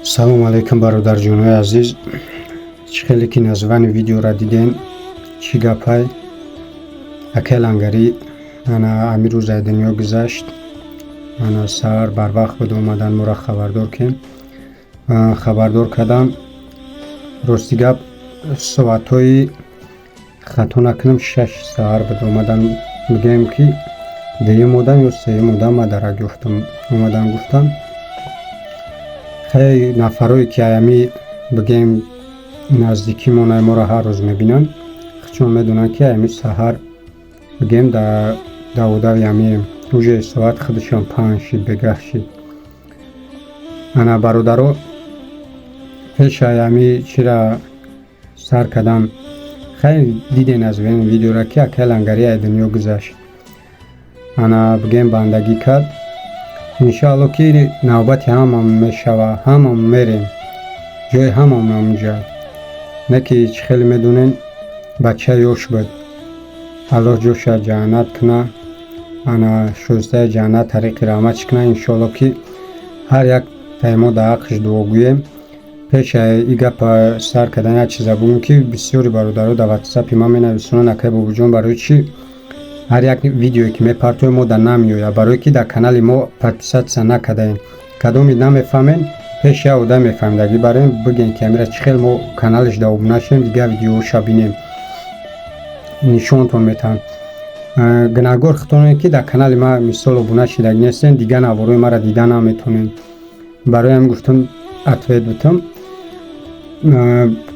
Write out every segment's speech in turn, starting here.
Салому алайкум, бародарҷонои азиз. Чӣ хеле ки название видеора дидем, чӣ гапай? Акай Лангарӣ ана ҳамин рӯз аз дунё гузашт. Ана саҳар барвақт буд, омадан, моро хабардор кем, хабардор кардам. Рости гап, соатҳои, хато накунам, 6 саҳар буд омадан. Бигӯем, ки дуюм одам ё сеюм одам ма дарак ёфтам, омадан, гуфтам. Хеле нафарое ки аями, бигӯем, наздикимон, моро ҳар рӯз мебинанд, чун медонанд, ки аями саҳар, бигӯем, дар даводави ҳамием. Уже соат худашон 5 шид, бегаҳ шид. Ана, бародаро, пешаи ҳами чира сар кардам, хеле диден аз видеора, ки акай Лангарӣ аз дунё гузашт. Ана, бигӯем, бандагӣ кард. Иншоалло, ки навбати ҳамамон мешава, ҳамамон мерем, ҷои ҳамамон ҳамунҷа. Не ки чӣ хеле медонен, бача ёш буд. Аллоҳ ҷоша ҷаннат куна, ана шоистаи ҷаннат тариқи раҳматш куна. Иншоалло, ки ҳар як таи мо дар ҳаққаш дуогӯем. Пешаи и гапа сар кардан як чиза бугӯм, ки бисёри бародаро дар Ватсапи ман менависонанд: «Акай Бобоҷон, барои чӣ ҳар як видеое ки мепартоем, мо дар намеояд?» Барое ки дар канали мо подписаться накардаем. Кадоми намефаҳмем, пеш як одам мефаҳмидагӣ барем, бигӯем, ки амира чӣ хел мо каналаш да обуна шавем, дигар видеоша бинем, нишонтон метаҳам. Гунаҳгор худтоне, ки дар канали ма, мисол, обуна шидагӣ нестем, дигар наворои маро дида наметонем. Барои ҳамин гуфтам, ответ бутам.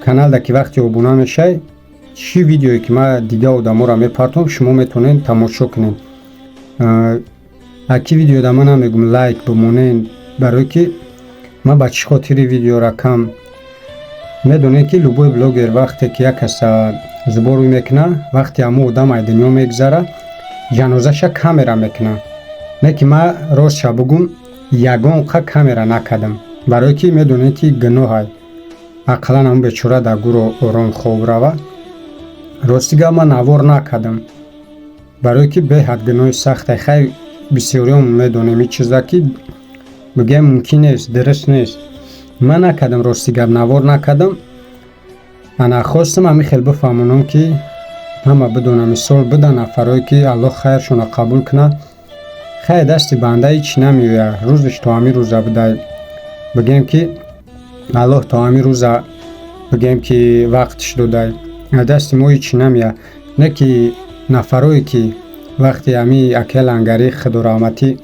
Каналда ки вақте обуна мешавӣ, чӣ видеое ки ман дигар одаморо мепартом, шумо метавонед тамошо кунед. Аки видеода ман намегум лайк бимонед, барое ки ман ба чӣ хотири видеора кам. Медонед, ки любой блогер вақте ки як каса зубо рӯй мекунад, вақте ҳамон одам аз дунё мегузара, ҷанозаша камера мекунад. Не ки ман, ростша бугум, ягон қа камера накардам, барое ки медонед, ки гуноҳай. Ақаллан ҳамон бечора дар гӯро ором хоб рава. Рости гап, ман навор накардам, барое ки беҳад гуноҳи сахте. Хай, бисёриён медонем ин чиза, ки бигӯям, мумкин нест, дуруст нест. Ман накардам, рости гап, навор накардам. Ана, хостам ҳамин хел бифаҳмонам, ки ҳама бидонам. Мисол, будан нафарое, ки Аллоҳ хайршонро қабул кунад. Хайр, дасти банда ҳеҷ намеояд. Рӯзаш то ҳамин рӯза будай, бигӯем, ки Аллоҳ то ҳамин рӯза, бигӯем, ки вақтш додай, дасти мо ҳеҷ намеяд. Не ки нафарое, ки вақте ҳамин акай Лангарӣ, худораҳматӣ,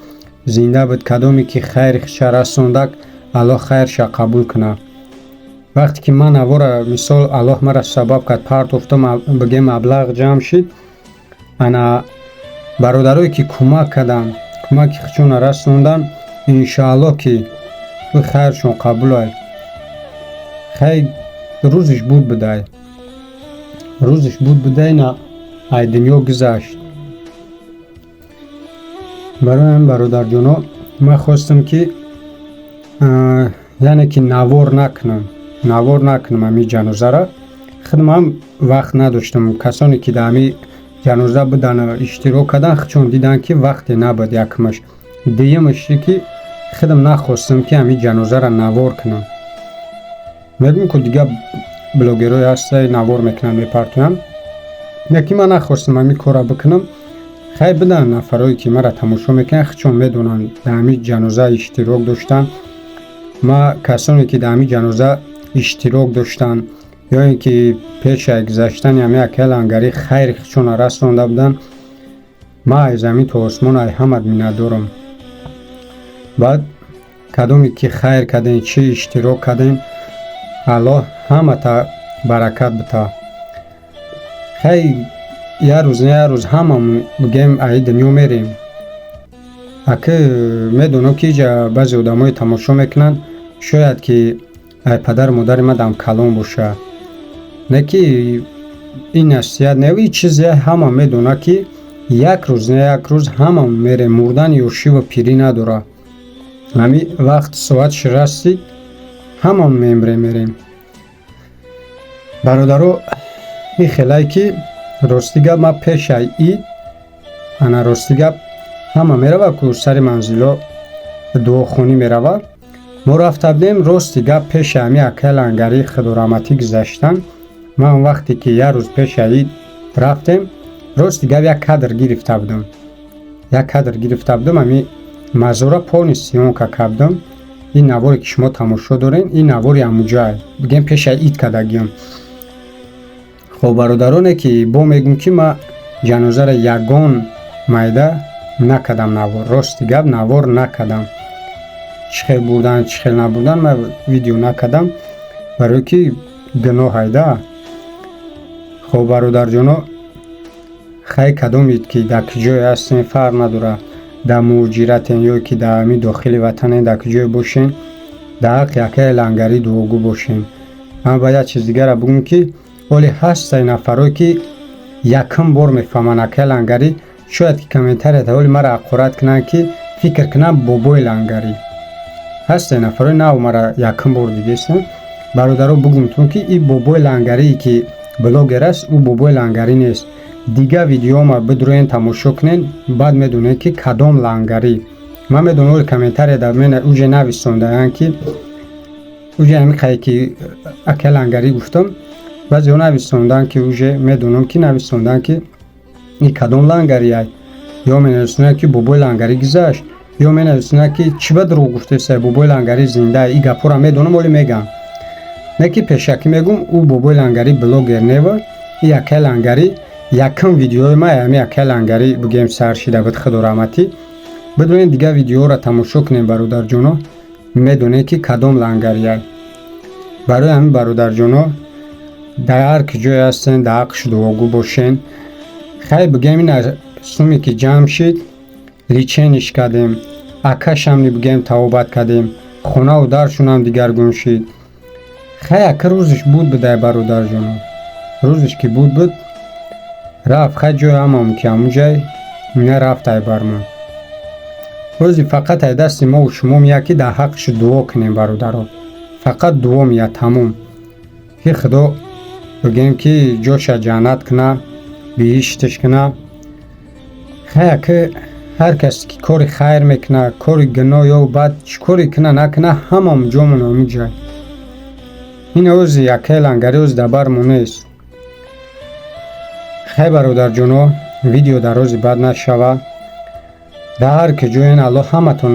зинда буд, кадоме ки хайри худша расондак, Аллоҳ хайрша қабул кунад. Вақте ки ман навора, мисол, Аллоҳ мара сабаб кард, партофтам, бигӯем, маблағ ҷамъ шид. Ана, бародарое, ки кӯмак карданд, кӯмаки худшонро расонданд, иншоаллоҳ, ки хайршон қабулай. Хай, рӯзиш буд будай, рӯзиш буд будай, на ай дунё гузашт. Барои ҳамин, бародарҷоно, ман хостам, ки яъне ки навор накунам, навор накунам ҳамин ҷанозара. Худам вақт надоштам. Касоне, ки дар ҳамин ҷаноза будан, иштирок карданд, чун диданд, ки вақте набуд, якумаш. Дуюмаш, ки худам нахостам, ки ҳамин ҷанозаро навор кунам. Мегӯм, ку дигар блогерое ҳаста, навор мекунанд, мепартоянд, лекин ман нахостам ҳамин корро бикунам. Хай, буданд нафарое, ки маро тамошо мекунанд, чун медонанд, дар ҳамин ҷаноза иштирок доштанд. Ма касоне, ки дар ҳамин ҷаноза иштирок доштанд ё ин ки пешаи гузаштани ҳамин акай Лангарӣ хайри худшонро расонда буданд, ман аз замин то осмон ай ҳамат миннатдорам. Баъд кадоме ки хайр кардем, чӣ иштирок кардем, Аллоҳ ҳамата баракат бита. Хай, як рӯз не, як рӯз ҳамамон, бигӯем, аи дунё мерем. Аки медонам, ки иҷа баъзе одамое тамошо мекунанд, шояд ки ай падару модари мадам калон боша. Не ки ин насиҳат не, ин чизе ҳама медонад, ки як рӯз не, як рӯз ҳамамон мерем. Мурдан ёшиву пирӣ надорад. Ҳамин вақт соатш расид, ҳамамон мемирем, мерем. Бародаро, ин хелае, ки рости гап, ман пешаи ид, ана, рости гап, ҳама мерава ку сари манзило, дуохонӣ мерава. Мо рафта будем. Рости гап, пеши ҳами акай Лангарӣ худораҳматӣ гузаштан, ман вақте ки як рӯз пеши аид рафтем, рости гап, як кадр гирифта будам, як кадр гирифта будам. Ами мазора полный съёмка кардам. Ин наворе ки шумо тамошо дорен, ин навори амуҷай, бигем, пеши ид кардагиём. Хоб, бародароне ки бо мегӯм, ки ма ҷанозаро ягон майда накардам навор. Рости гап, навор накардам. Чӣ хел бурдан, чӣ хел набурдан, ман видео накардам, барое ки гуноҳ айда. Хоб, бародарҷоно, хай, кадомед ки дар куҷое ҳастем, фарқ надорад, дар муҳоҷиратен ё ки дар ҳамин дохили ватанен, дар куҷое бошен, дар ҳаққи акаи Лангарӣ дуогӯ бошем. Ман бояд як чиз дигарро бигӯм, ки ҳоле ҳастай нафарое ки якум бор мефаҳманд акаи Лангарӣ. Шояд ки комментарията ҳоли маро ҳақорат кунанд, ки фикр кунанд бобои Лангарӣ. Ҳастай нафарои нав мара якум бор дидестанд. Бародаро, бигӯмтон, ки ин бобои Лангарие ки блогер аст, ӯ бобои Лангарӣ нест. Дигар видеома бидроен, тамошо кунен, баъд медонед, ки кадом Лангарӣ. Ман медонам, оли комментария дар мена уҷе нависондаанд, ки уҷе ҳамин қае ки акаи Лангарӣ гуфтам, баъзеҳо нависонданд, ки уже медонам, ки нависонданд, ки ин кадом Лангарияй, ё менависонанд, ки бобои Лангарӣ гузашт, ё менависонанд, ки чӣ ба дурӯғ гуфтесай, бобои Лангарӣ зинда. Ин гапҳоро медонам, оли мегӯям, не ки пешакӣ мегӯм, ӯ бобои Лангарӣ блогер нева. Ин акаи Лангарӣ якум видеои ма ҳами акаи Лангарӣ, бигӯем, сар шида буд, худо раҳматӣ. Бидонед, дигар видеоҳоро тамошо кунем, бародарҷоно, медонед, ки кадом Лангарияй. Барои ҳамин, бародарҷоно, дар ҳар ки ҷое ҳастен, дар ҳаққаш дуогӯ бошен. Хай, бигӯем, ин суме ки ҷамъ шид, лечение ш кардем, акашам бигӯем, табобат кардем, хонаву даршонам дигаргун шид. Хай, ака рӯзиш буд будай, бародарҷоно, рӯзиш ки буд буд, рафт. Хай, ҷои ҳамам ки ҳамун ҷай ина рафт ай бар мо. Рӯзи фақат ай дасти мову шумо меяд, ки дар ҳаққаш дуо кунем, бародаро. Фақат дуо меяд, тамом, ки Худо, бигӯем, ки ҷоша ҷаннат куна, биҳишташ куна. Хай, ака, ҳар касе ки кори хайр мекуна, кори гуноҳ ё бад, чӣ коре куна, накуна, ҳамам ҷомон ҳамун ҷай. Ин ози акаи Лангари ози дар бармо нест. Хай, бародарҷоно, видео дарози бад нашава. Дар ҳар ки ҷоен, Аллоҳ ҳаматон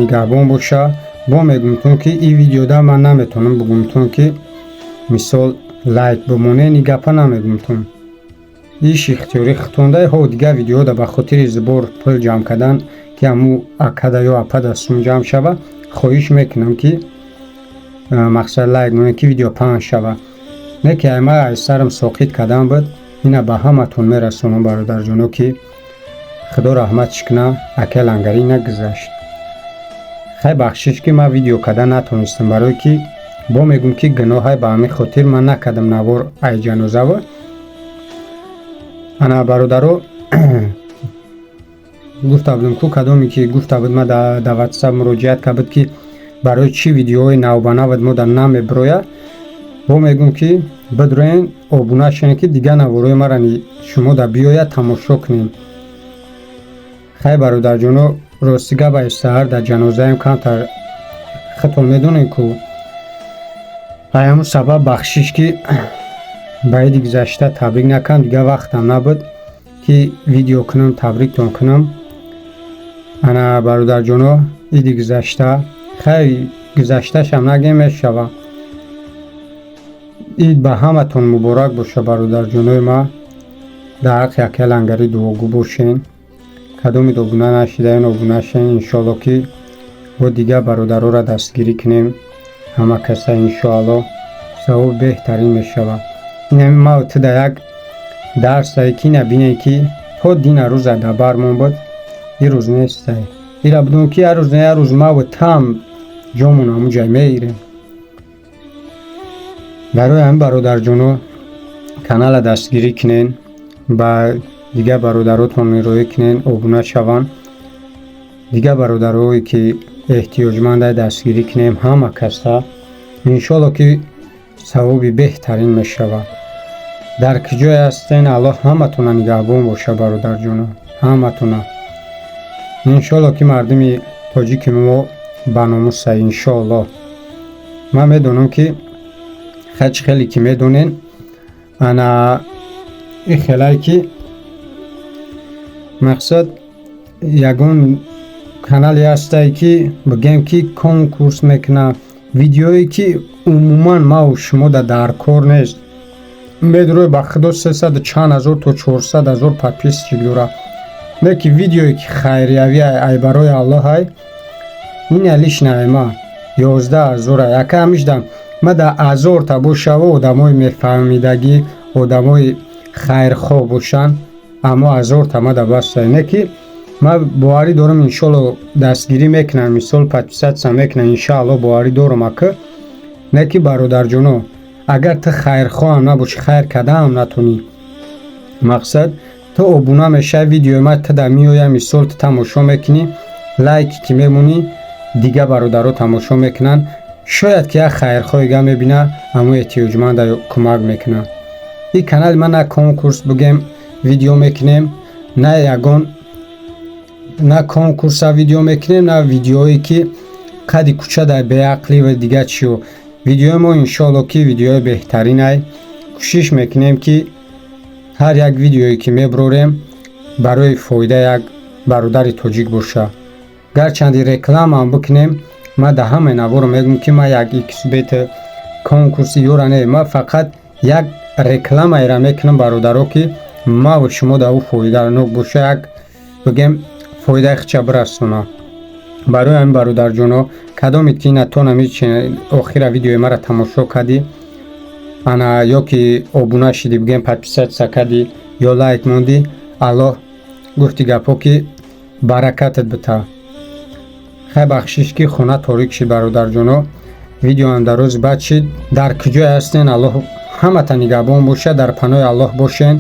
нигаҳбон боша. Бо мегӯмтон, ки ин видеода ман наметавонам бигӯмтон, ки мисол лайк бимонен, ин гапа намегӯмтон, иш ихтиёри худтонда. Ҳо, дигар видеода ба хотири сбор пул ҷамъ кардан, ки ҳамун акада ё апада сум ҷамъ шава, хоҳиш мекунам, ки мақсад лайк монед, ки видео паҳн шава. Не ки ай ма ай сарам соқит кардан буд. Ина ба ҳаматон мерасонам, бародарҷоно, ки Худо раҳматш куна, акаи Лангарӣ нагузашт. Хай, бахшиш, ки ман видео кардан натонистам, барое ки бо мегӯм, ки гуноҳай, ба ҳамин хотир ман накардам навор ай ҷанозава. Ана, бародаро, гуфта будам ку, кадоме ки гуфта буд, ма дар Ватсап муроҷиат кард буд, ки барои чӣ видеоҳои навбанавад мо дар намебирояд. Бо мегӯм, ки бидроен, обуна шавед, ки дигар наворҳои мара шумо дар биёяд, тамошо кунем. Хай, бародарҷоно, рости гап, ай саҳар дар ҷанозаем, камтар худтон медонед ку. Ай ҳамун сабаб бахшиш, ки ба иди гузашта табрик накардам. Дигар вақтам набуд, ки видео кунам, табриктон кунам. Ана, бародарҷоно, иди гузашта, хай, гузашташам нагем, мешава. Ид ба ҳаматон муборак боша, бародарҷонои ма. Дар ҳаққи акаи Лангарӣ дуогӯ бошен. Кадомид обуна нашидаен, обуна шавен. Иншоалло, ки бо дигар бародароро дастгирӣ кунем ҳама каса, иншоалло, савоби беҳтарин мешавад. Инами ма ту да як дарсае, ки ина бинем, ки то дина рӯза дар бармон буд, ин рӯз нестай. Ира бидон, ки як рӯз на як рӯз маву там ҷомон ҳамун ҷай меирем. Барои ҳамин, бародарҷоно, канала дастгирӣ кунен, ба дигар бародаротон ироя кунен, обуна шаванд. Дигар бародарое ки эҳтиёҷманда, дастгирӣ кунем ҳама каса. Иншоалло, ки савоби беҳтарин мешавад. Дар куҷое ҳастен, Аллоҳ ҳаматона нигаҳбон боша, бародарҷоно, ҳаматона. Иншоалло, ки мардуми тоҷики мо Баномуса, иншоаллоҳ. Ман медонам, ки хач хеле ки медонен, ана и хелае ки мақсад ягон канале ҳастае, ки бигем, ки конкурс мекуна, видеое ки умуман маву шумо дар кор нест, медурӯй, ба худо, сесаду чанд ҳазор то 400 000 подписчик дора, не ки видеое ки хайриявӣ ай, барои Аллоҳ ай, ин лично ай ма 11 000-а. Яка ҳамишдам ма да ҳазорта бошава, одамои мефаҳмидагӣ, одамои хайрхоҳ бошанд, аммо ҳазорта ма да баста, не ки ма боварӣ дорам, иншоалло, дастгирӣ мекунам, мисол, подписаться мекунам, иншоалло, боварӣ дорам ака. Не ки, бародарҷоно, агар ту хайрхоҳам набошӣ, хайр кардаам натонӣ, мақсад, ту обуна мешавӣ, видеои ма туда меоя, мисол, ту тамошо мекунӣ, лайки ки мемонӣ, дига бародаро тамошо мекунанд, шояд ки як хайрхоҳига мебина, аммо эҳтиёҷманда кӯмак мекунад. Ин канали ман на конкурс, бигем, видео мекунем, на ягон, на конкурса видео мекунем, на видеое ки қади кӯча дар беақлӣ ва дига чиё. Видеои мо, иншоалло, ки видеои беҳтаринай. Кӯшиш мекунем, ки ҳар як видеое ки мебурорем, барои фоида як бародари тоҷик боша. Гарчанди рекламаам бикунем, ман дар ҳамаи наворо мегӯям, ки ман як xбет конкурси ёра не, ман фақат як рекламаеро мекунам, бародаро, ки маву шумо дар ӯ фоиданок боша, як, бигем, фоидаи хича бирасона. Барои ҳамин, бародарҷоно, кадомед ки ина то нами охира видеои маро тамошо кардӣ, ана, ё ки обуна шидӣ, бигем, подписаться кардӣ ё лайк мондӣ, Аллоҳ, гуфти гапҳо, ки баракатат бита. Хай, бахшиш, ки хона торик шид, бародарҷоно, видеоам дар рӯзи баъд шид. Дар куҷое ҳастен, Аллоҳ ҳамата нигаҳбон бошад, дар паноҳи Аллоҳ бошен.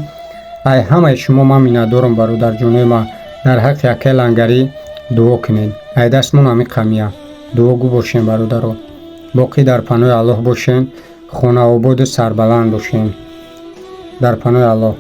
Ай ҳамаи шумо ман миннатдорам, бародарҷонои ман. Дар ҳаққи акаи Лангарӣ дуо кунед, ай дастмон ҳамин қамия. Дуогӯ бошем, бародаро. Боқӣ дар паноҳи Аллоҳ бошен, хонаободу сарбаланд бошен. Дар паноҳи Аллоҳ.